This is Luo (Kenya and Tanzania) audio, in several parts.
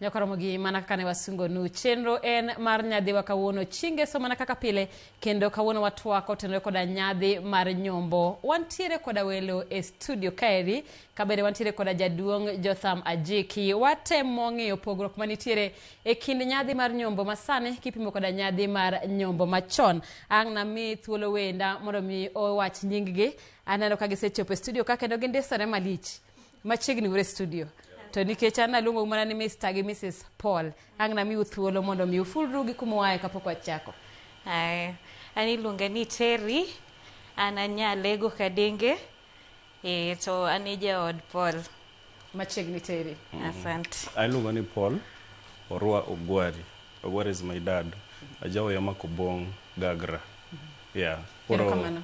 Nyakoromogi mana kaka ne wasungonu. Chenro en mar nyadhiwa kawuono chingeso mana kaka pile kendo kawuono watwako tenore koda nyadhi mar nyombo. Wantiere koda welo e studio kaeri kabende wantiere koda jaduong' Jotham Ajiki. Watemo ng'iyo pogruok manitiere e kind nyadhi mar nyombo masani kipimo koda nyadhi mar nyombo machon. Ang' nami thuolo wenda mondo mi owach nying gi. Aneno ka gisechopo e studio ka kendo gindisore malich. Machiegni ure studio. To nikech an aluongou mana ni Mr. gi Mrs. Paul, ang' namiu thuolo mondo mi ufulru gi kuma uaye kapok wachako. Aya, an iluonga ni Terry, an anyalego Kadenge, eh, to an e jaod Paul. Machiegni Terry. Asante. Iluongo ni Paul Orwa Ogwari. Ogwari is my dad. Ajaoya Makobong Gagra. Yeah. Koro, Erokamano.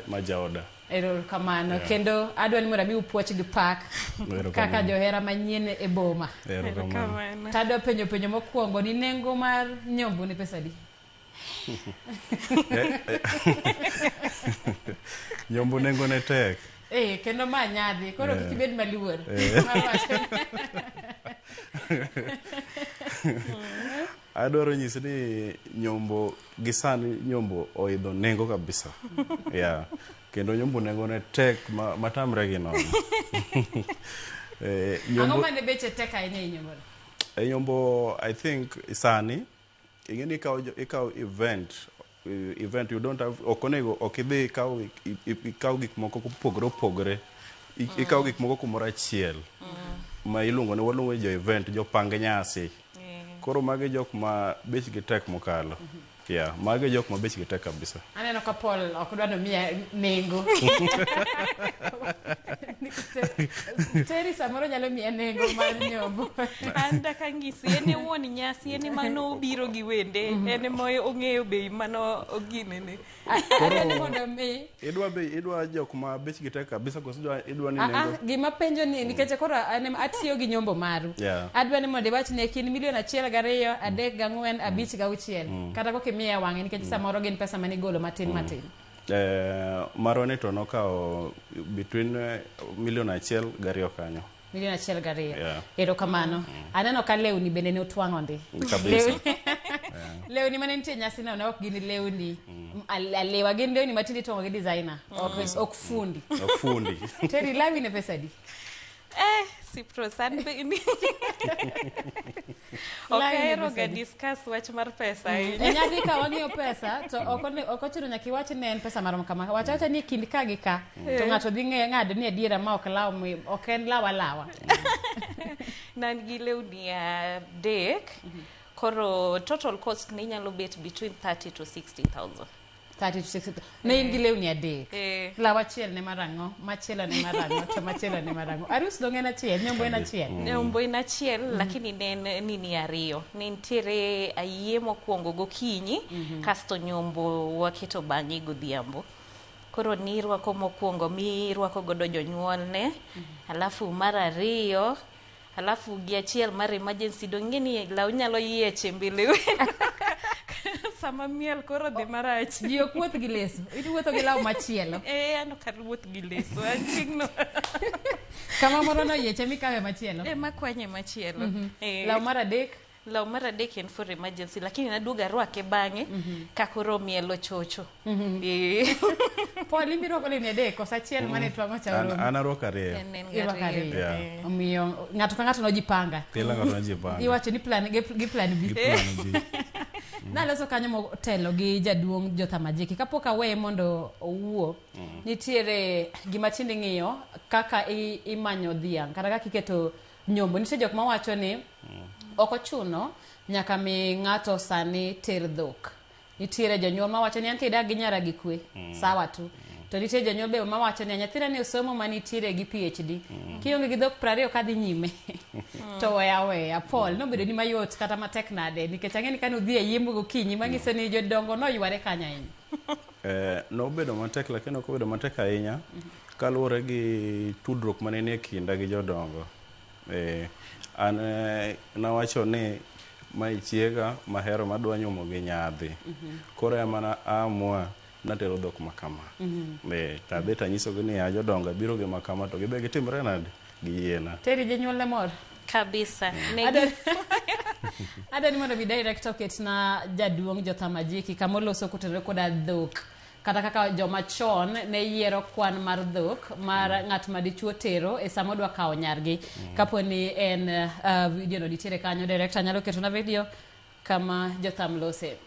ma jaoda. Erokamano. Yeah. Kendo adwa ni mondo amiu puoch gi pak Erokamano. kaka johera manyien e boma. Erokamano. To adwa penjo penjo mokwongo ni nengo mar nyombo ni pesa adi? Nyombo nengo ne tek. Eh, kendo ma nyadhi, koro kik ibed maluor. Mar wacho. Adwaro nyisi ni nyombo gi sani nyombo oidho nengo kabisa. Yeah. Kendo nyombo nengo ne tek ma, matamre gi nono. Ang'o Nyombo, mane beche tek ahinya e nyombo? E nyombo I think sani ing'e ni ikawo event event you don't have ok onego ok idhi ikaw ikaw gik moko kopogore opogore. Ikaw gik moko kumoro achiel. Ma iluongo ni waluongo ni jo event jopang nyasi. Koro magi jok ma bechgi tek mokalo. Yeah, magi jok ma bechgi tek kabisa. Aneno ka Paul ok dwa nomiya nengo. Terry samoro nyalo miya nengo mar nyombo. An dak ang'isi, en e wuon nyasi, en ema nobiro gi wende, en ema ong'eyo bei mano oginene. Adwa ni mondo mi Idwa be idwa jok ma bechgi tek kabisa koso idwa ni Ah, nengo? ah, gima penjo ni nikech koro an ema atiyo gi nyombo maru. Adwa ni mondo iwach ni e kind milion 1 gi 2, 3 gi 4, 5 gi 6. Kata kok imiya wang'e nikech samoro gin pesa mane igolo matin matin. Marwa ni to nokawo between milion 1 gi 2 kanyo. Milion 1 gi 2. Yeah. Erokamano. Aneno ka lewni bende ne utwang'o ndi. Kabisa. Lewni mane nitie e nyasi no ne ok gin lewni alewa, gin lewni ma tinde itwang'o gi designer. Ok fundi. Ok fundi. Terry, lawi ne pesa adi? Sipros, an be ni. Ok Lawi ne ahero pesa ga adi? discuss wach mar pesa E ahinya. nyadhi ka wang'iyo pesa to ok ochuno nyaka iwach ni en pesa marom kama. Wach awacha ni kind ka gi ka to ng'ato dhi ng'ado ni adiera ma ok law ok en law alawa. Ne an gi lewni 3. Koro total cost ni nyalo bet between 30 to 60,000. 30 to 60. Ne in gi lewni 3. Law achiel ne mar ang'o, machielo ne mar ang'o, to machielo ne mar ang'o. Arus dong' en achiel, nyombo en achiel. Nyombo en achiel, lakini ne en nini 2. Ne nitiere ayie mokwongo gokinyi, kasto nyombo waketo bang'e godhiambo. Koro nirwako mokwongo mirwako godo jonyuolne, alafu mar 2, alafu gi achiel mar emergency. Dong' ing'e ni law nyalo yieche mbele sama miel koro dhi marach. Ji ok wuoth gi leso, iwuotho gi law machielo. An ok awuoth gi leso, an chieng'no. Kama moro no yieche mikawe machielo. Makwanye machielo. Law mar 3. Law mar 3 en for emergency, lakini naduogo arwake bang'e ka koro miel ochocho. Paul, in birwako lewni 3 koso achiel mane twang'o cha oromo? An arwako 2. En en Irwako 2. 2. Yeah. Omiyo ng'ato ka ng'ato nojipanga. Kila ng'ato nojipanga. Iwacho ni plan gi plan B. Gi plan B. Naloso kanyo motelo gi jaduong' Jotham Ajiki. Kapok aweye mondo owuo, nitiere gima tinde ing'iyo kaka imanyo dhiang' kata kaka iketo nyombo. Nitie jok mawacho ni ok ochuno nyaka mi ng'ato sani ter dhok. Nitiere jonyuol mawacho ni an kidak gi nyara gi kwe, sawa tu. To nitie jonyuol be mawacho ni nyathina ni osomo manitiere gi PhD. Kionge gi dhok 20 kadhi nyime. To weya weya. Paul, nobedo ni mayot kata matek nade? Nikech ang'e ni kane udhi e yimbo gokinyi manyiso ni jodongo noyware kanyo ahinya. Nobedo matek lakini ok obedo matek ahinya kaluwore gi tudruok mane nie kinda gi jodongo. An nawacho ni mae chiega mahero madwa nyuomo gi nyadhi. Koro ema na amua natero dhok makama. To adhi tanyisogi ni ya jodongo abiro gi makama to gibe gitimre nade? Giyiena. Terry jonyuol ne mor? Kabisa. Adwa ni mondo mi director oketna jaduong' Jotham Ajiki kama oloso kotenore koda dhok kata kaka joma chon ne yiero kwan mar dhok mar ng'at ma dichuo tero e sama odwa kawo nyargi. Kapo ni en video no nitiere kanyo, director nyalo ketona video kama Jotham lose.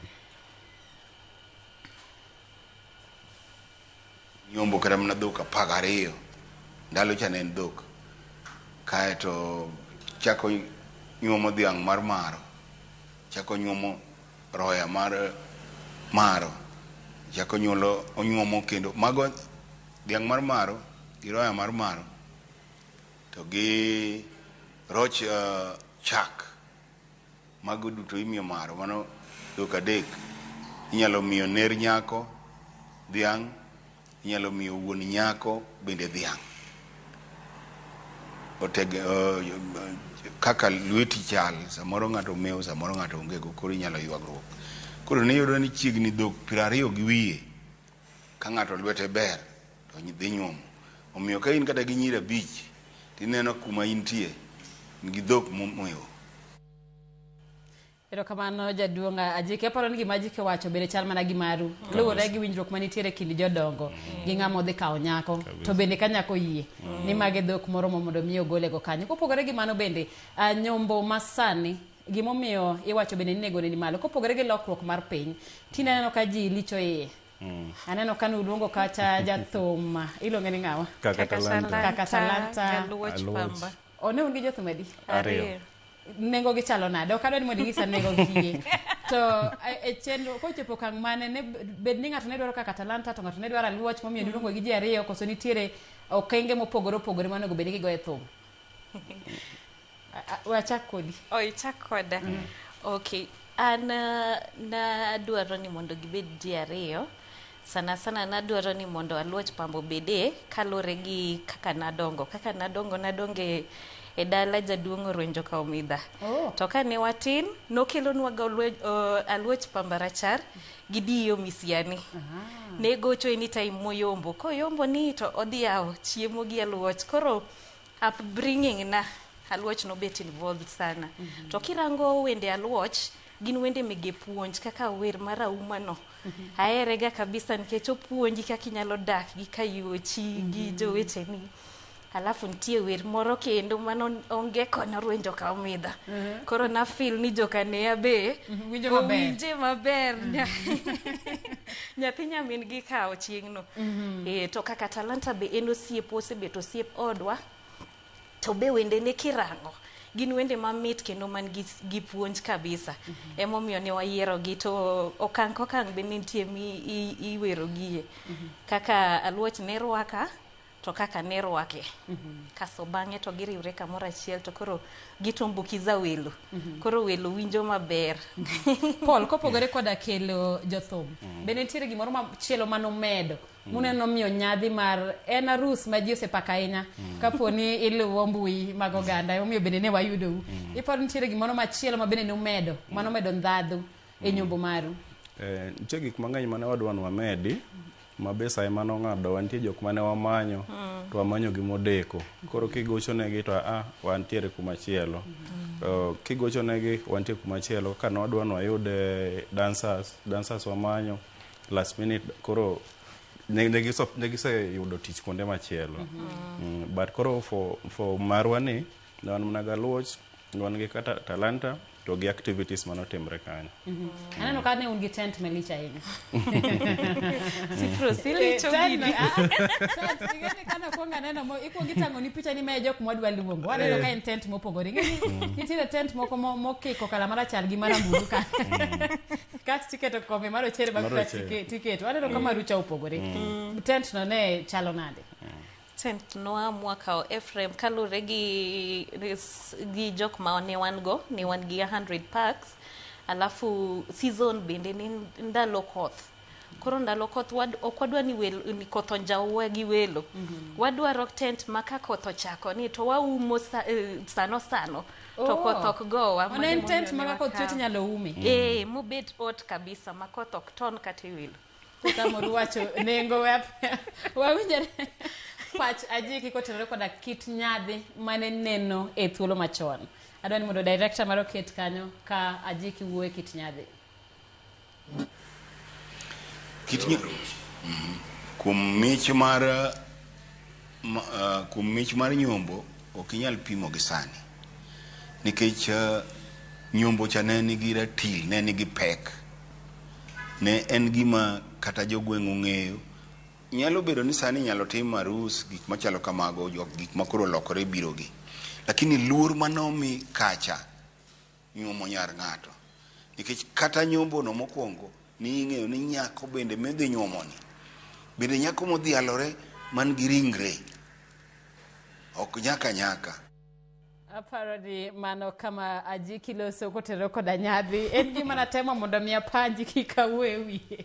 Nyombo kata mana dhok 12 ndalo cha ne en dhok, kaeto chako nyuomo dhiang' mar maro, chako nyuomo roya mar maro, chako nyuolo onyuomo kendo mago dhiang' mar maro gi roya mar maro to gi roch chak, mago duto imiyo maro. Mano dhok 3. Inyalo miyo ner nyako dhiang', inyalo miyo wuon nyako bende dhiang'. Kaka lweti chal, samoro ng'ato mewo, samoro ng'ato onge go, koro inyalo ywagruok. Koro niyudo ni chiegni dhok 20 gi wiye ka ng'ato lwete ber to dhi nyuomo. Omiyo ka in kata gi nyiri 5 tineno kuma intie gi dhok momewo. Erokamano jaduong' Ajiki. Aparo ni gima Ajiki owacho bende chal mana gi maru. Luwore gi winjruok manitiere kind jodongo gi ng'ama odhi kawo nyako. To bende ka nyako oyie ni mage dhok moromo mondo mi ogole go kanyo. Kopogore gi mano bende, nyombo masani gimomiyo iwacho bende ni nengo ne ni malo. Kopogore gi lokruok mar piny, tinde aneno ka ji licho iye. Aneno ka nuluongo kata jathum, iluonge ni ng'awa? Kaka Talanta. Kaka Talanta. Aluoch Pamba. Ne un gi jothum adi? 2. Nengo gi chalo nade? Ok adwa ni mondo inyisa nengo gi. To e chenro kochopo okang' mane ne bed ni ng'ato ne dwaro Kaka Talanta to ng'ato ne dwaro Aluoch momiyo niluongo gi ji 2, koso nitiere okenge mopogore opogore monego bed ni gigoye thum? Wachak kodi. Ichak koda. Okay. An nadwaro ni mondo gibed ji 2. Sana sana nadwaro ni mondo Aluoch Pamba obede kaluwore gi kaka nadongo. Kaka nadongo, nadonge e dala jaduong' Orwenjo Kaomidha. To kane watin, nokelonwa ga Aluoch Pamba rachar gi Diyo Misiani. Ne gocho anytime moyombo. Koyombo ni to odhi yawo chiemo gi Aluoch. Koro upbringing na Aluoch nobet involved sana. To kirango wende Aluoch, gin wende mege puonj kaka wer mar Auma no. Ahere ga kabisa nikech opuonji kaka inyalo dak gi kayuochi gi joweteni. Alafu nitie wer moro kendo mano onge kono Orwenjo Kaomidha. Koro na feel ni jokanea be Winjo maber. owinje maber. Nyathi nyamin gi kawo chieng'no. To Kaka Talanta be en osiep, osebet osiep odwa. To be wende ne kirango gin wende mamit kendo man gi puonj kabisa. Emomiyo ne wayiero gi to okang' kokang' be nitie mi iwero gie. Kaka Aluoch ne rwaka to kaka ne rwake. Kaso bang'e to giriwre kamoro achiel to koro gitumbukiza welo. Koro welo winjo maber. Paul, kopogore koda kelo jothum, bende nitiere gimoro machielo manomedo muneno miyo nyadhi mar en arus ma ji osepako ahinya kapo ni iluwo mbui mag oganda, emomiyo bende ne wayudou. Iparo nitiere gimoro machielo ma bende nomedo manomedo ndhadhu e nyombo maru? Nitie gik mang'eny mane wadwa ni wamedi ma be sa ema nong'adowa. Nitie jok mane wamanyo to wamanyo gi modeko. Koro kigochonegi to wantiere kumachielo. Kigochonegi wantie kumachielo. Kaka ne wadwa ni wayud dancers wamanyo last minute, koro ne giseyudo tich kuonde machielo. But koro for marwa ni ne wan mana gi Aluoch, ne wan gi kata Talanta to gi activities manotimre kanyo. Aneno ka ne un gi tent malich ahinya. Sipro, silicho gini. Tent, ing'eni ka nakwongo aneno ikwongo itang'o ni picha ni mae jok mwadwa luongo. Aneno ka en tent mopogore. Ing'eni nitiere tent moko mokiko kala marachar gi marambulu ka. Kasto tiketo kombe marochere mag Marochere. tiketo. Aneno ka marucha opogore. Tent no ne chalo nade? Tent noamua kawo Ephraim kaluwore gi jok ma ne wan go, ne wan gi 100 packs. Alafu season bende ne ndalo koth. Koro ndalo koth ok wadwa ni ni koth onjawwa gi welo. Wadwaro tent ma ka koth ochako ni to waumo sano sano to koth ok gowa. Mano en tent ma ka koth chwe tinyalo ume. Mobet ot kabisa ma koth ok ton kata e welo. Utamoru wacho nengo wawinjore. Pach Ajiki kotenore koda kit nyadhi mane neno e thuolo machon. Adwa ni mondo director mar oket kanyo ka Ajiki wuoyo e kit nyadhi. Kit kuom mich mar kuom mich mar nyombo ok inyal pimo gi sani nikech nyombo cha ne nigi ratil, ne nigi pek, ne en gima kata jogweng' ong'eyo. Nyalo bedo ni sani inyalo tim arus, gik machalo kamago, gik makoro olokore biro gi, lakini luor manomi kacha nyuomo nyar ng'ato, nikech kata nyombo no mokwongo ni ing'eyo ni nyako bende midhi nyuomo ni bende nyako modhialore man gi ringre, ok nyaka nyaka. Aparo ni mano kama Ajiki loso kotenore koda nyadhi. En gima natemo mondo mi apanji kik awuo e wiye.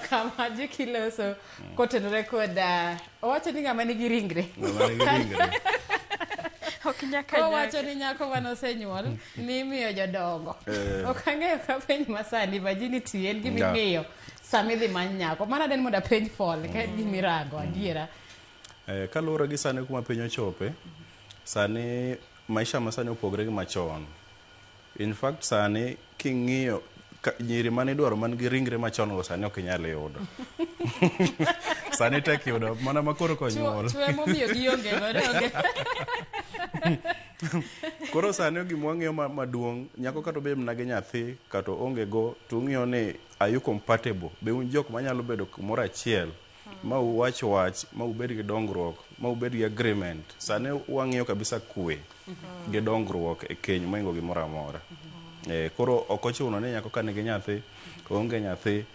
Kama Ajiki loso kotenore koda owacho ni ng'ama nigi ringre. Ng'ama nigi ringre. Ok nyaka Owacho ni nyako mane osenyuol ni imiyo jodongo. Ok ang'eyo ka penj masani virginity en gima ing'iyo sama idhi many nyako. Mano adeni mondo apenj Paul ka en gima irango adiera. Kaluwore gi sani kuma piny ochope, sani maisha masani opogore gi machon. In fact sani king'iyo nyiri mane idwaro man gi ringre machon go sani ok inyal yudo. Sani tek yudo mana makoro konyuol. Chwe momiyo gionge godo onge. Koro sani gima wang'iyo maduong', nyako kata obed mana gi nyathi kata oonge go, to ung'iyo ni are you compatible? Be un jok manyalo bedo kumoro achiel ma uwach wach, ma ubed gi dongruok, ma ubed gi agreement. Sani wang'iyo kabisa kwe gi dongruok e keny mohingo gimoro amora. Koro ok ochuno ni nyako ka nigi nyathi, oonge nyathi.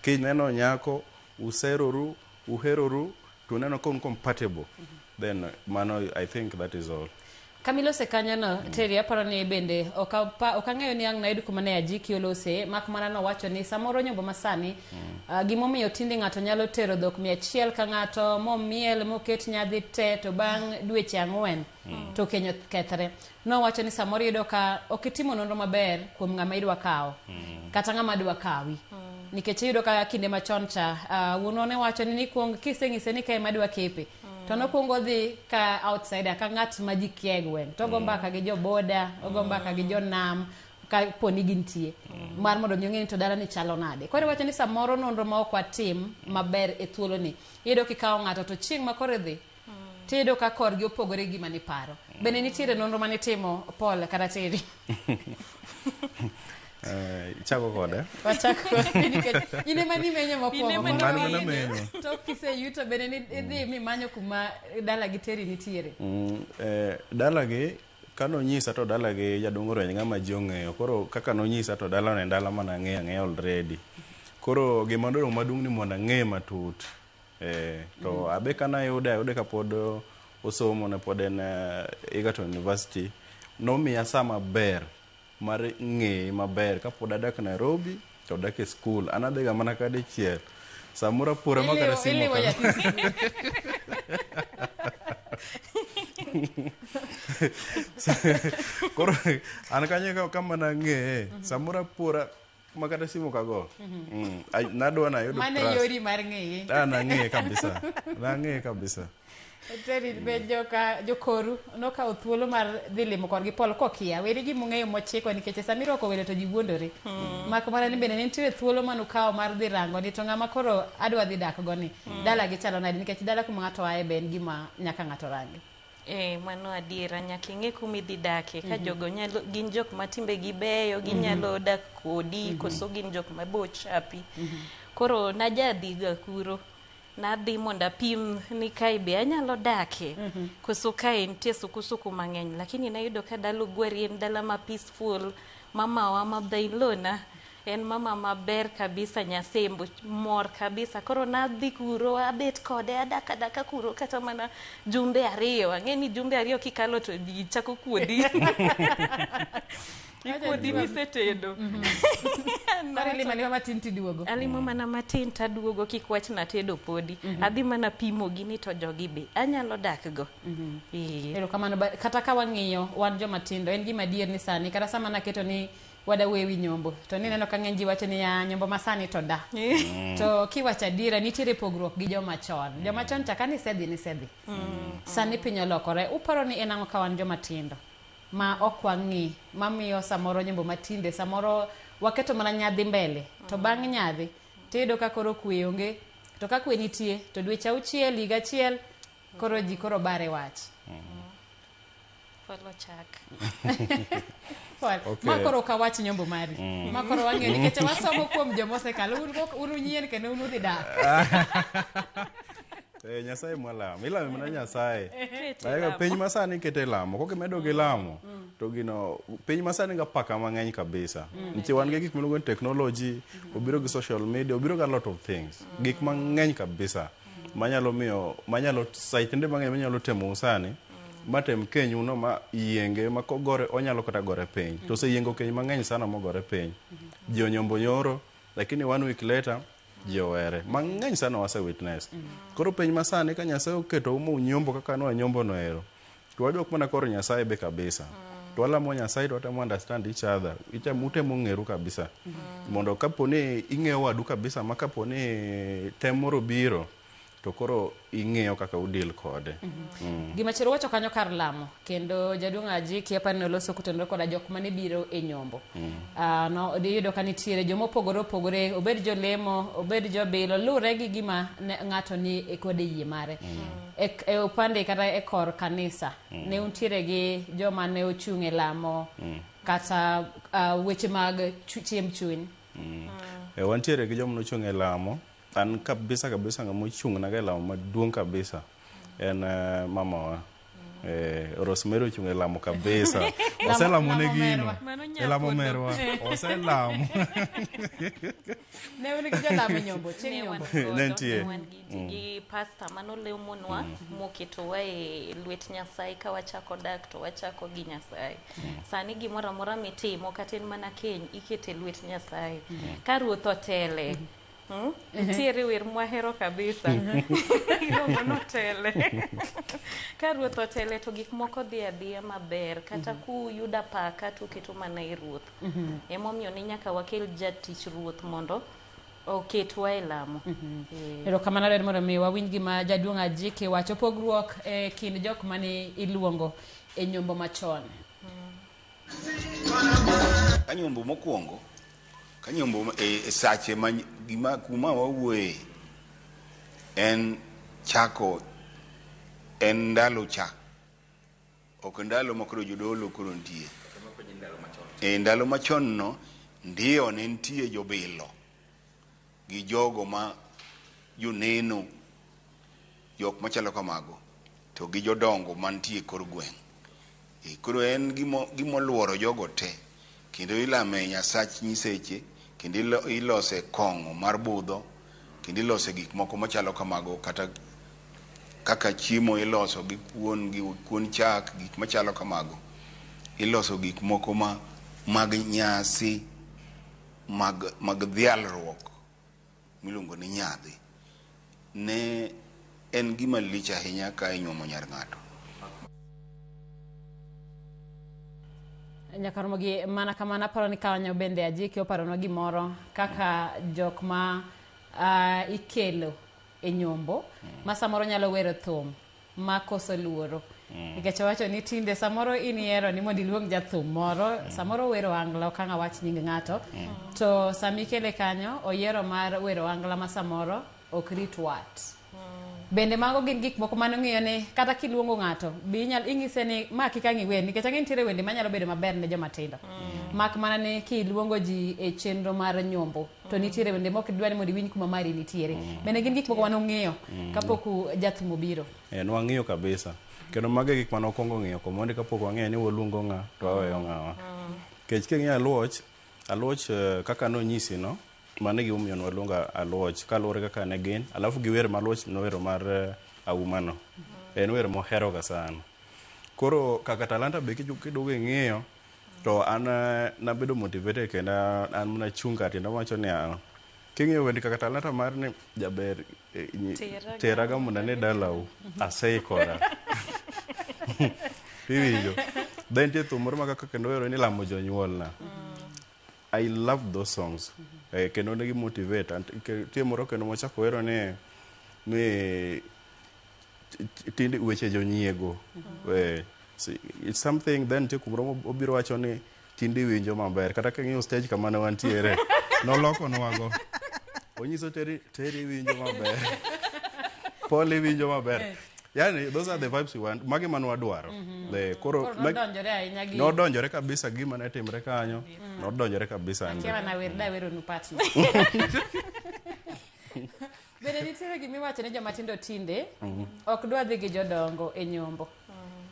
Kineno nyako, useroru, uheroru, to uneno ka un compatible, then mano I think that is all. Kamilose kanyono, Terry, aparo ni bende ok ang'eyo ni ang' nayud kuma ne Ajiki olose, mak mana nowacho ni samoro nyombo masani, gimomiyo tinde ng'ato nyalo tero dhok 100 ka ng'ato momiel moket nyadhi te to bang' dweche 4 to keny kethre. Nowacho ni samoro iyudo ka ok itimo nonro maber kuom ng'ama idwa kawo, kata ng'ama dwa kawi. Nikech iyudo ka kinde machon cha, wuonwa ne wacho ni nikuong kiseng'ise ni kae madwa kepe, to nokwongo dhi ka outsider, ka ng'at ma ji kia e gweng', to ogo mbaka gi jo boda, ogo mbaka gi jo nam, ka po ni gintie, mar mondo mi ong'e ni to dala ni chalo nade. Koro iwacho ni samoro nonro ma ok watim maber e thuoloni, iyudo kikawo ng'ato to chieng' ma koro idhi, tiyudo ka korgi opogore gi gima niparo. Bende nitiere nonro manitimo Paul kata Terry? Ichako kode? Wachako kode nikech in ema nimenyo mokwongo. In ema An ema namenyo. Tok kiseyuto bende ni idhi mimanyo kuma dala gi Terry nitiere. Dalagi kanonyisa to dalagi jaduong' Orueny ng'ama ji ong'eyo. Koro kaka nonyisa to dala no en dala mane ang'eyo ang'eya already. Koro gima nodong' maduong' ni mondo ang'e matut. To abe kanayude, ayude kapod osomo ne pod en Egerton University. Nomiya sa maber mar ng'eye maber kapod adak Nairobi to adak e school. An adhiga mana kadichiel. Samoro apora ma kata simu Iliwo ok nyathi sikul. Koro an kanyo kama nang'eye, samoro apora ma kata simu kago. Nadwa nayudo Mano trust. yori mar ng'eye. Ah, nang'eye kabisa. Nang'eye kabisa. Terry, be joka jokoru nokawo thuolo mar dhi limo korgi Paul kokia. Weri gima ung'eyo mochiko nikech sama irwako welo to ji wuondore. Mak mana ni bende nitiere thuolo manukawo mar dhi rango ni to ng'ama koro adwa dhi dak go ni. Dala gi chalo nade nikech dala kuma ng'ato aye be en gima nyaka ng'ato rangi. Mano adiera, nyaka ing'e kuma idhi dake. Ka jogo nyalo, gin jok ma timbegi beyo, ginyalo dak kodi, koso gin jok ma bo chapi. Koro najadhiga kuro. Nadhi mondo apim ni kae be anyalo dake, koso kae nitie sukusuku mang'eny. Lakini nayudo ka dala Ogwari en dala ma peaceful, mamawa mother-in-law na en mama maber kabisa, nyasembo mor kabisa. Koro nadhi kuro, abet kode, adak adaka kuro kata mana jumbe 2. Ang'e ni jumbe 2 kikalo to ji chako kuodi. Ikuodhi misetedo. Koro ilimo alima matin tiduogo. Alimo mana matin taduogo kik wachna tedo podi. Adhi mana pimo gini to jogi be anyalo dak go. Erokamano. Kata ka wang'iyo wan joma tindo, en gima adier ni sani kata sama naketo ni wada wewi nyombo to nineno ka ng'eny ji wacho ni ya nyombo masani to da. To kiwacho adiera nitiere pogruok gi joma chon. Joma chon cha ka nisedhi nisedhi. Sani piny olokore. Uparo ni en ang'o ka wan joma tindo ma ok wang'i mamiyo samoro nyombo matinde samoro waketo mana nyadhi mbele to bang' nyadhi tiyudo ka koro kwe onge to ka kwe nitie to dweche auchiel higa achiel koro ji koro bare wach. Polo chak. Okay. Ma koro ok awach nyombo mari. Ma koro wang'eyo nikech wasomo kuom joma osekalo. Un unyien kendo un udhi dak. Nyasaye mwalamo. Ilamo mana Nyasaye. Kete Aega lamo. piny masani kete lamo. Kokimedo gi lamo to gino piny masani ga paka mang'eny kabisa. Nitie wan gi gik miluongo ni technology, obiro gi social media, obiro gi a lot of things. Gik mang'eny kabisa manyalo miyo manyalo saitende mang'eny manyalo temo sani matem kenyu no ma yienge ma kogore onyalo kata gore piny. To oseyiengo keny mang'eny sana mogore piny. Ji onyombo nyoro, lakini one week later ji owere. Mang'eny sana wase witness. Koro piny masani ka Nyasaye oketo unyombo kaka ne wanyombo no ero, to wadok mana kor Nyasaye be kabisa. To walamo Nyasaye to watemo understand each other. Utemo ng'eru kabisa. Mondo kapo ni ing'eyo wadu kabisa ma kapo ni tem moro biro, to koro ing'eyo kaka udil kode. Gima chielo wacho kanyo kar lamo kendo jaduong' Ajiki apani noloso kotenore koda jok mane biro e nyombo. No iyudo ka nitiere joma opogore opogore, obed jolemo, obed jobilo, luwre gi gima ng'ato ni e kode yie mare. E upande kata e kor kanisa, ne untiere gi joma ne ochung' e lamo kata weche mag chiemb chuny. Wantiere gi joma nochung' e lamo. An kabisa kabisa ng'ama ochung' na ga e lamo maduong' kabisa en mamawa. Rosemary ochung' e lamo kabisa. Oselamo ne gino. E lamo merwa. Oselamo. Ne un gi jolamo e nyombo, chieng' nyombo. Ne nitie. Wan gi pastor manolemonwa moketowa e lwet Nyasaye ka wachako dak to wachako gi Nyasaye. Sani gimoro amora mitimo kata en mana keny ikete lwet Nyasaye. Ka ruoth otele. Nitiere wer mwahero kabisa. Iluongo ni otele. Ka ruoth otele to gik moko dhi adhiya maber. Kata kuyudo apaka to uketo mana e ruoth. Emomiyo ni nyaka wakel jatich ruoth mondo oketwa e lamo. Erokamano adwaro mondo mi wawinj gima jaduong' Ajiki wacho pogruok e kind jok mane iluongo e nyombo machon. Ka nyombo mokwongo, ka nyombo e sache ma gima kuma wawuoye en chako en ndalo cha ok ndalo ma koro jodolo koro nitie. E ndalo machon no ndiyo ne nitie jobilo gi jogo ma joneno jok machalo kamago to gi jodongo mantie kor gweng'. Koro en gimoluoro jogo te kendo ilame Nyasach nyiseche kendo ilose kong'o mar budho kendo ilose gik moko machalo kamago kata kaka chiemo iloso gi kuon gi kuon chak gik machalo kamago iloso gik moko ma mag nyasi mag dhialruok miluongo ni nyadhi. Ne en gima lich ahinya ka inyuomo nyar ng'ato. Nyaka romo gi mana kamano aparo ni kanyo bende Ajiki oparonwa gimoro kaka jok ma ikelo e nyombo ma samoro nyalo wero thum ma koso luoro. Nikech owacho ni tinde samoro in ihero ni mondo iluong jathum moro, samoro wero angla ok ang' awach nying ng'ato. To sama ikele kanyo oyiero mar wero angla ma samoro ok rit wat. Bende mago gin gik moko mano ng'iyo ni kata kiluongo ng'ato bi inyise ni ma kik ang' iwer nikech ang'e nitiere wende manyalo bedo maber ne joma tindo. Mak mana ni kiluongo ji e chenro mar nyombo to nitiere wende mok idwa ni mondo iwinj kuma mari nitiere. Bende gin gik moko mane ung'iyo kapok jathum obiro. Nwang'iyo kabisa. Kendo mago e gik mane wakwongo ng'iyo komondi kapok wang'eyo ni waluongo ng'a to waweyo ng'awa. Nikech king'iyo Aluoch kaka nonyisi no, mano e gimomiyo nwaluongo Aluoch kaluwore kaka ne gin, alafu gi wer ma Aluoch nowero mar Auma no. En wer moheroga sana. Koro kaka Talanta be kiduogo ing'iyo, To an nabedo motivated kendo an mana chung' kar tienda wacho niya, king'iyo wende kaka talanta mar ni jaber teraga mondo ane dalau, aseikora. Iwinjo? Then nitie thum moro ma kaka kendo wero ni lamo jonyuolna. I love those songs. Kendo ne gi motivate. And nitie moro kendo mochako wero ni tinde weche jonyiego. It's something then nitie kumoro obiro wacho ni tinde iwinjo maber. Kata king'iyo stage kama ne wantiere, nolokonwago. Onyiso Terry, Terry winjo maber. Paul iwinjo maber. Yani, those are the vibes we want. Magi mane wadwaro. Koro nodonjore ahinya gi nodonjore kabisa gima ne timre kanyo. Nodonjore kabisa. Akia na wer da wero nu partner. Bende nitiere gimiwacho ni joma tindo tinde ok dwa dhi gi jodongo e nyombo.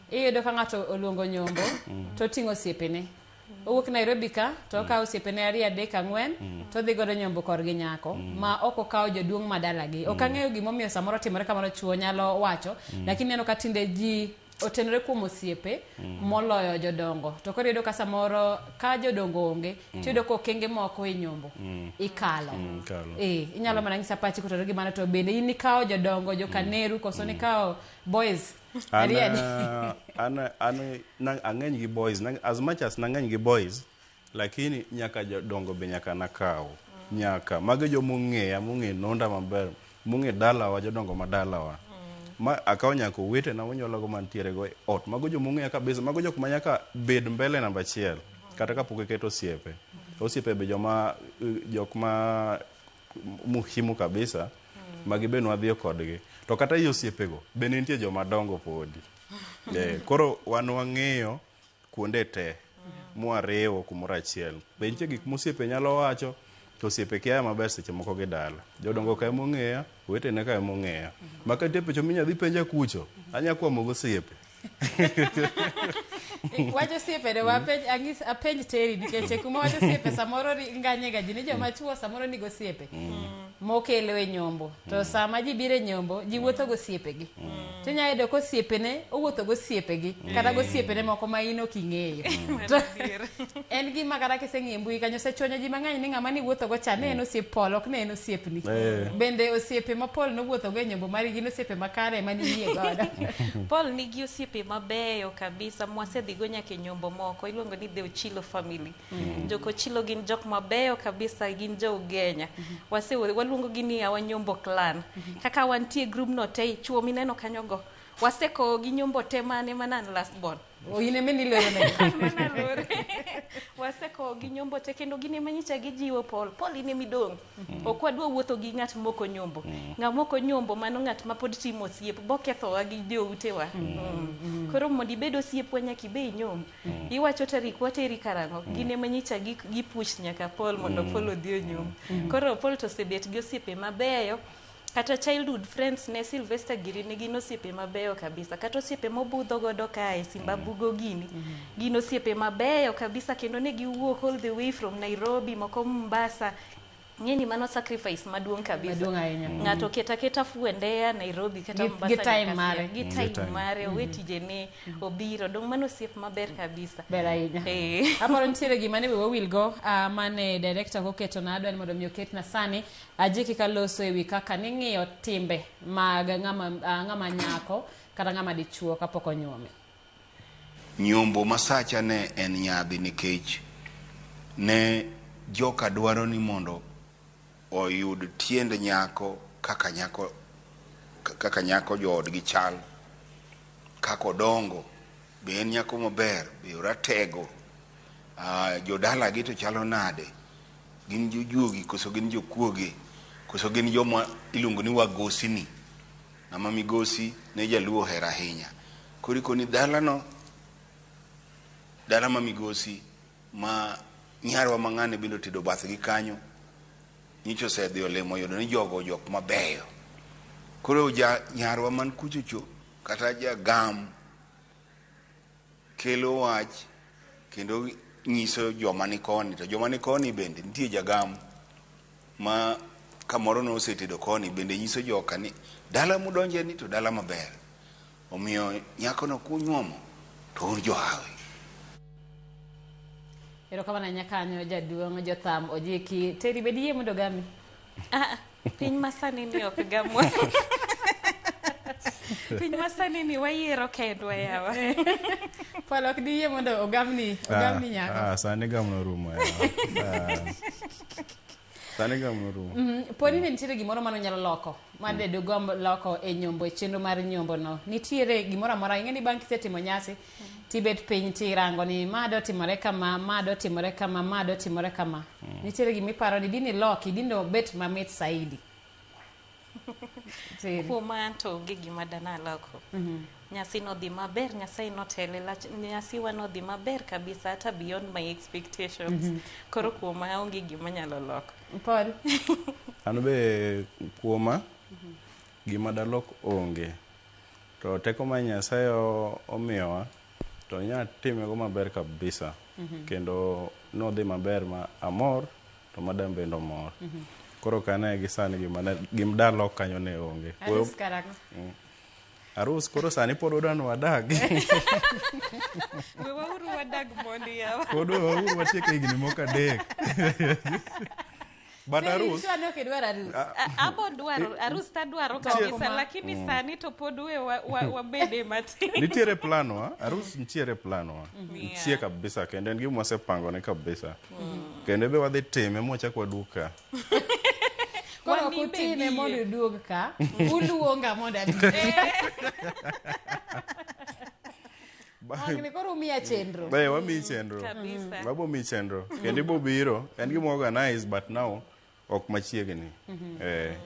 Iyudo ka ng'ato oluongo nyombo to oting'o osiepene. Owuok Nairobi ka to okawo osiepene 2 3 4 to odhi godo nyombo korgi nyako ma ok okawo jaduong' ma dalagi. Ok ang'eyo gimomiyo samoro timore kamano, chuo nyalo wacho, lakini ineno ka tinde ji otenore kuom osiepe moloyo jodongo. To koro iyudo ka samoro ka jodongo onge, tiyudo ka okenge moko e nyombo ikalo. Inyalo mana nyisa pachi kotenore gi mano, to bende in ikawo jodongo, jokaneru, koso nikawo boys? An ang'eny gi boys, as much as nang'eny gi boys, lakini nyaka jodongo be nyaka nakaw. Nyaka mago jomong'eya, mong'e nonda maber, mong'e dalawa, jodongo ma dalawa. Ma akaw nyaka owetena monyuolago mantiere go e ot. Mago jomong'eya kabisa, mago jok ma nyaka bed mbele namba 1, kata kapok iketo osiepe. Osiepe be joma jok ma muhimu kabisa, magi be nwadhiyo kodgi. To kata ei osiepego, be nitie joma dongo podi. Koro wan wang'eyo kuonde te, mwariwo kumoro achiel. Be nitie gik mosiepe nyalo wacho, to osiepe kia maber seche moko gi dala. Jodongo ka ema ong'eya, owetene ka ema ong'eya. Ma ka nitie penjo minya dhi penja kucho, anya kwamo gosiepe. Wach osiepe ne wapenj, ang'is, apenj Terry nikech kuma wach osiepe samoro nganye ga ji ni joma chuo samoro nigo osiepe mokelo e nyombo. To sama ji biro e nyombo, ji wuotho gosiepegi. To inyalo yudo ka osiepene owuotho gosiepegi, kata gosiepene moko ma in ok ing'eyo. To en gima kata kiseng'iyo e mbui kanyo, osechwanyo ji mang'eny ni ng'ama niwuotho go cha ne en osiep Paul, ok ne en osiepni. Bende osiepe ma Paul nowuotho go e nyombo mari gin osiepe makare ma niyie godo. Paul nigi osiepe mabeyo kabisa mwasedhigo nyaka e nyombo moko, iluongo ni the Ochilo family. Jok Ochilo gin jok mabeyo kabisa, gin jo Ugenya. Waluongo gi ni our nyombo clan. Kaka wantie group no te, chuo mineno kanyo go. Wasekowo gi nyombo te mane mana an last born. In ema niloro negi. Mana lore. Wasekowo gi nyombo te kendo gin ema nyicha gijiwo Paul. Paul in ema idong'. Ok wadwa wuotho gi ng'at mok onyombo. Ng'ama ok onyombo mano ng'at ma pod timo osiep, bokethowa gi joutewa. Koro mondo ibed osiepwa nyaka ibe inyomb. Iwacho tarik wateri karang'o? Gin ema nyicha gi push nyaka Paul mondo Paul odhi onyomb. Koro Paul to osebet gi osiepe mabeyo. Kata childhood friends ne Sylvester giri ne gin osiepe mabeyo kabisa. Kata osiepe mobudho godo kae Zimbabwe gini. Gin osiepe mabeyo kabisa kendo ne giwuok all the way from Nairobi, moko Mombasa. Ng'eni mano sacrifice maduong' kabisa. Maduong' ahinya. Ng'ato keta keta fuende ya Nairobi kata Mombasa gi time nyaka mare. Siaya. Gi time mare, owe tijene, obiro. Dong' mano osiep maber kabisa. Ber ahinya. Aparo nitiere gima ne wawil go, mane director koketona, adwa ni mondo mi oketna sani. Ajiki kaloso ewi kaka ning'iyo timbe mag ng'ama nyako kata ng'ama dichuo kapok onyuome. Nyombo masacha ne en nyadhi nikech ne joka dwaro ni mondo oyud tiend nyako kaka nyako, kaka nyako joodgi chal, kaka odongo, be en nyako maber, be oratego, jodalagi to chalo nade, gin jojuogi koso gin jokuoge, koso gin joma iluongo ni wagosini. Ng'ama migosi ne jaluo ohero ahinya. Koro ikoni dalano, dala ma migosi ma nyarwa ma ng'ane bende otedo bathgi kanyo, nyicha osedhi olimo oyudo ni jogo jok mabeyo. Koro ja nyarwa man kuchocho kata jagam kelo wach kendo nyiso joma ni koni, to joma ni koni bende nitie jagam ma kamoro nosetedo koni bende nyiso joka ni dala mudonje ni to dala maber. Omiyo nyakono kunyuomo to un johawi. Erokamano ahinya kanyo jaduong' Jotham Ojiki. Terry, be diyie mondo ogami? Ah, piny masani ni ok gamwa. Piny masani ni wayiero kendwa yawa. Paul ok diyie mondo ogamni, ogamni nyako? Ah, sani gamno rumo yawa. Ah. Sani gamno rumo. Poni ne nitiere gimoro mane unyalo loko ma de dugomb loko e nyombo e chenro mar nyombo no. Nitiere gimoro amora ing'e ni bang' kisetimo nyasi tibet piny tirango ni ma dotimore kama, ma dotimore kama, ma dotimore kama. Nitiere gima iparo ni dine loki, dine obet mamit saidi. Terry. Kuom an to onge gima dana loko. Nyasi nodhi maber, Nyasaye notele, nyasiwa nodhi maber kabisa, hata beyond my expectations. Koro kuoma onge gima nyalo loko. Paul. An be kuoma gima dalok onge. To teko ma Nyasaye omiyowa to nya timego maber kabisa. Kendo nodhi maber ma amor to madam bende omor. Koro kane gi sani gima dalok kanyo ne onge. Arus karang'o? Arus koro sani pod wadwa ni wadag. Wewauru wadag mondi yawa. Pod wewauru watiek higni moko 3. But arus Sure ni ok idwar arus. Abo dwaro arus tadwaro kabisa, lakini sani to pod we wabede matin. Nitiere plan wa, arus nitiere plan wa. Nitie kabisa kendo en gima wasepangone kabisa. Kendo be wadhi time mwachak waduog ka. Koro ok utime mondo uduog ka, uluonga mondo abi. Wang'ni koro umiya chenro. Be wamiyi chenro. Kabisa. Wabo miyi chenro. Kendo ibo biro, en gima organize but now ok machiegni.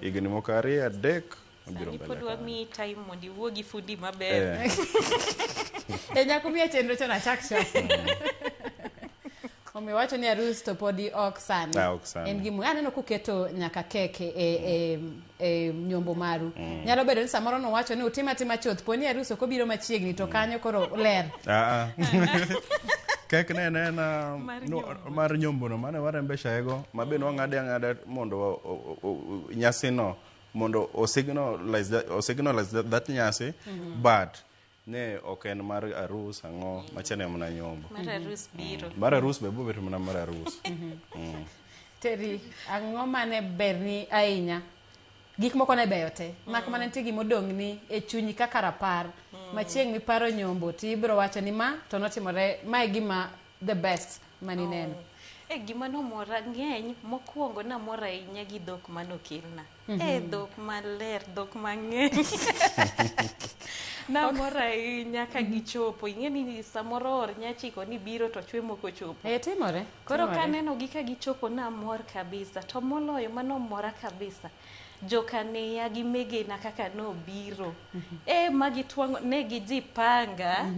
Higni moko 2 3 obiro Sani mbele. pod wamiyi time mondo iwuo gi fundi maber. Nyaka umiya chenro chon achak chon. Omiyo wacho ni arus to podi ok sani. Ok sani. En gima aneno kuketo nyaka kek e nyombo maru. Nyalo bedo ni samoro nowacho ni utim atima chuth, poni arus ok obiro machiegni to kanyo koro ler. Kek ne en mar nyombo no mane warembe shaego, ma be nwang'ade ang'ada mondo nyasi no mondo osignalize that nyasi, but ne ok en mar arus ang'o machane mana nyombo. Mar arus biro. Mar arus be bobet mana mar arus. Terry, ang'o mane berni ahinya? Gik moko ne beyo te. Mak mana nitie gima odong'ni e chunyi kaka rapar. Ma chieng' miparo nyombo to ibiro wacho ni ma to notimore, ma e gima the best manineno. Gima nomora ng'eny, mokwongo namor ahinya gi dhok manokelna. Dhok maler, dhok mang'eny. Namor ahinya ka gichopo. Ing'e ni samoro or nyachiko ni biro to chwe moko chopo. Timore. Koro kaneno gi ka gichopo namor kabisa. To moloyo manomora kabisa, jokaneya gi megena kaka nobiro. Magitwang'o, ne gijipanga.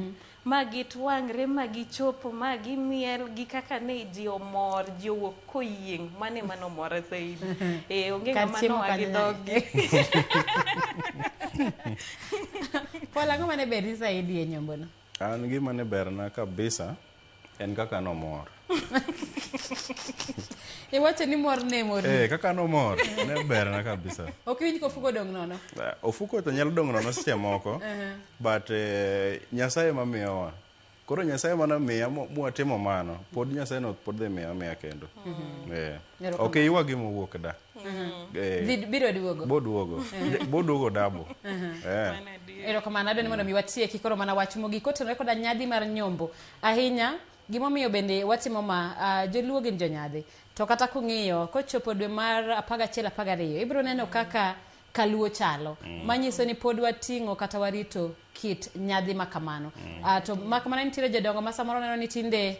Ma gitwang're, ma gichopo, ma gimiel gi kaka ne ji omor, ji owuok koyieng', mane manomora zaidi. Onge Kar ng'ama chiemo noa gi kanyo dhogi. Paul, ang'o mane berni zaidi e nyombono? An gima ne berna kabisa en kaka nomor. Iwacho ni mor ne mor. Kaka nomor, ne berna kabisa. Ok iwinj ka ofuko dong' nono? Ofuko to nyalo dong' nono seche moko, but Nyasaye ema miyowa. Koro Nyasaye mana miya mwatimo mano, pod Nyasaye no pod dhi miya miya kendo. Ok iywag gima owuok da. Dhi biro duogo. Bo duogo. Bo duogo dabo. Erokamano, adwa ni mondo mi watieki koro mana wach mogik kotenore koda nyadhi mar nyombo. Ahinya gimomiyo bende watimo ma, joluo gin jonyadhi. To kata kung'iyo kochopo dwe mar 11 12 ibiro neno kaka kaluo chalo. Manyiso ni pod wating'o kata warito kit nyadhi ma kamano. To mak mana nitiere jodongo ma samoro neno ni tinde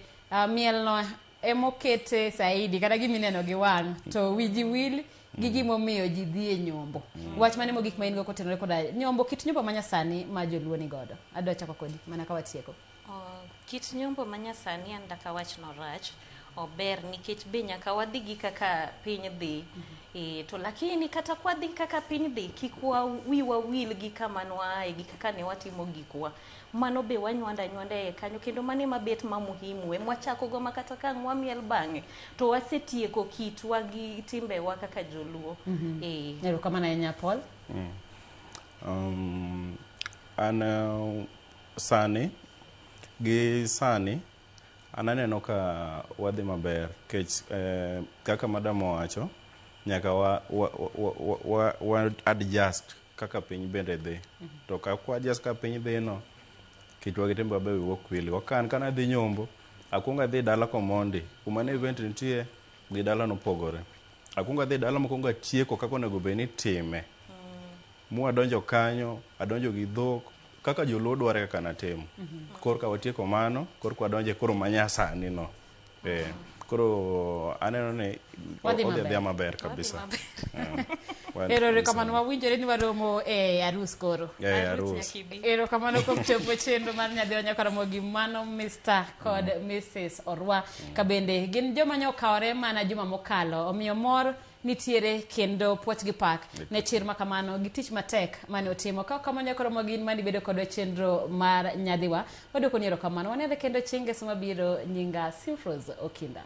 miel no emokete saidi kata gimineno gi wang' to wiji wil gi gimomiyo ji dhi e nyombo. Wach mane mogik ma in go kotenore koda nyombo, kit nyombo ma nyasani ma joluo ni godo? Adwa chako kodi mana ka watieko. Kit nyombo ma nyasani an daka wach no rach, ober nikech be nyaka wadhi gi kaka piny dhi. To lakini kata kwadhi kaka piny dhi, kik wiwa wil gi kama nwaaye gi kaka ne watimo gikwa. Mano be wanywanda anywanda e kanyo, kendo mano ema bet ma muhimu, ema wachako go ma kata ka ang' wamiel bang'e, to wasetieko kitwa gi timbewa kaka joluo. Erokamano ahinya, Paul. An sani gi sani An aneno ka wadhi maber kech kaka madam owacho nyaka wa, wa, wa, wa, wa, wa adjust kaka piny bende dhi. To ka kwa adjust kaka piny dhi no, kitwa gi timbewa be wiwa ok wil go. Ka an kana dhi nyombo, akuongo adhi dala komondi, kuma ne event nitie gi dala nopogore. Akuongo adhi dala mokuongo atieko kaka onego bed ni itime. Mwadonjo kanyo, adonjo gi dhok, kaka joluo dware kaka natimo. Korka watieko mano, korka wadonje koro manyasani no. Koro aneno ni Wadhi odhi maber. adhiya maber kabisa. Erokamano wawinjore ni waromo e arus koro. Arus. Erokamano kuom chopo chenro mar Nyadhi Nyaka Ramogi mano Mr. kod Mrs. Orwa. Ka bende gin joma ne okawore mana juma mokalo. Omiyo mor nitiere kendo puoch gi pak ne chir ma kamano gi tich matek mane otimo. Ka ok kamano Nyaka Ramogi in mane ibedo kodwa e chenro mar Nyadhiwa. Waduoko ni erokamano. Wanere kendo chieng' ngeso mabiro. Nyinga Simfrose Okinda.